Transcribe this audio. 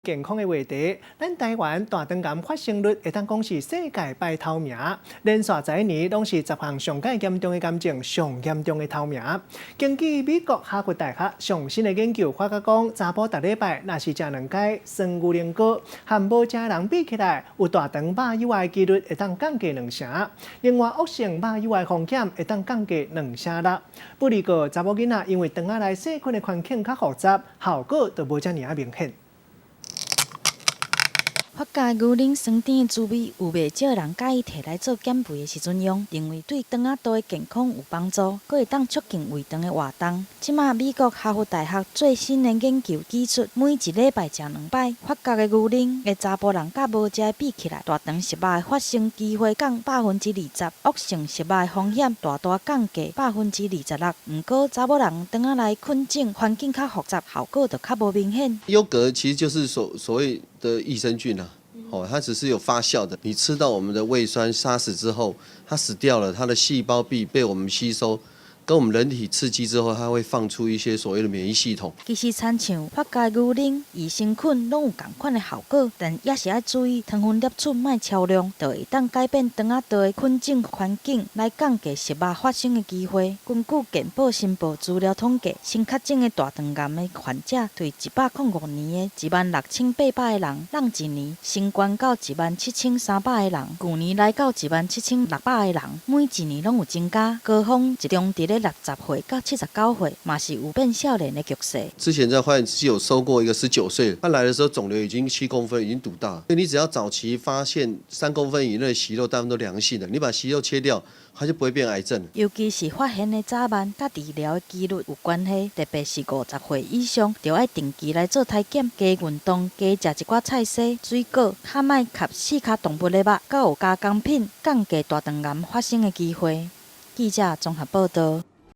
健康的話題，咱台灣大腸癌發生率會當講是世界排頭名，連續10年攏是10項上蓋嚴重的癌症上嚴重的頭名。根據美國哈佛大學上新的研究發覺講，查埔逐禮拜若是食兩擺酸牛奶膏，和無食的人比起來，有大腸肉瘤的幾率會當降低2成。另外，惡性肉瘤的風險會當降低2成6。不過，查某囡仔因為腸仔內細菌的環境較複雜，效果就無遮爾仔明顯。法國牛奶酸甜的滋味，有袂少人佮意提來做減肥的時陣用，認為對腸仔道的健康有幫助，閣會當促進胃腸的活動。這馬美國哈佛大學最新的研究指出，每一禮拜食兩擺法國的牛奶的查埔人，佮無食的比起來，大腸息肉的發生機會降20%，惡性息肉的風險大大降低26%。毋過查某人腸仔內菌種環境較複雜，效果就較無明顯。優格其實就是所謂的益生菌啊，哦，它只是有發酵的。你吃到我們的胃酸殺死之後，它死掉了，它的細胞壁被我們吸收，跟我們人體刺激之後，它會放出一些所謂的免疫系統。其實，親像法國牛奶、益生菌攏有仝款的效果，但也是愛注意糖分攝取莫超量，就會當改變腸仔道的菌種環境，來降低息肉發生的機會。根據健保申報資料統計，新確診的大腸癌的患者，對105年的16,800個人，仝一年升懸到17,300個人，舊年來到17,600個人，每一年攏有增加。高峰集中佇咧60歲到79歲，嘛是有變少年的局勢。之前在化驗室有收過一個19歲，他來的時候腫瘤已經7公分，已經堵大。所以你只要早期發現3公分以內的息肉，大部分都良性的，你把息肉切掉，它就不會變癌症。尤其是發現的早晚，佮治療的幾率有關係。特別是50歲以上，就愛定期來做體檢、加運動、加食一寡菜蔬、水果，較莫吸四跤動物的肉，佮有加工品，降低大腸癌發生的機會。記者綜合報道。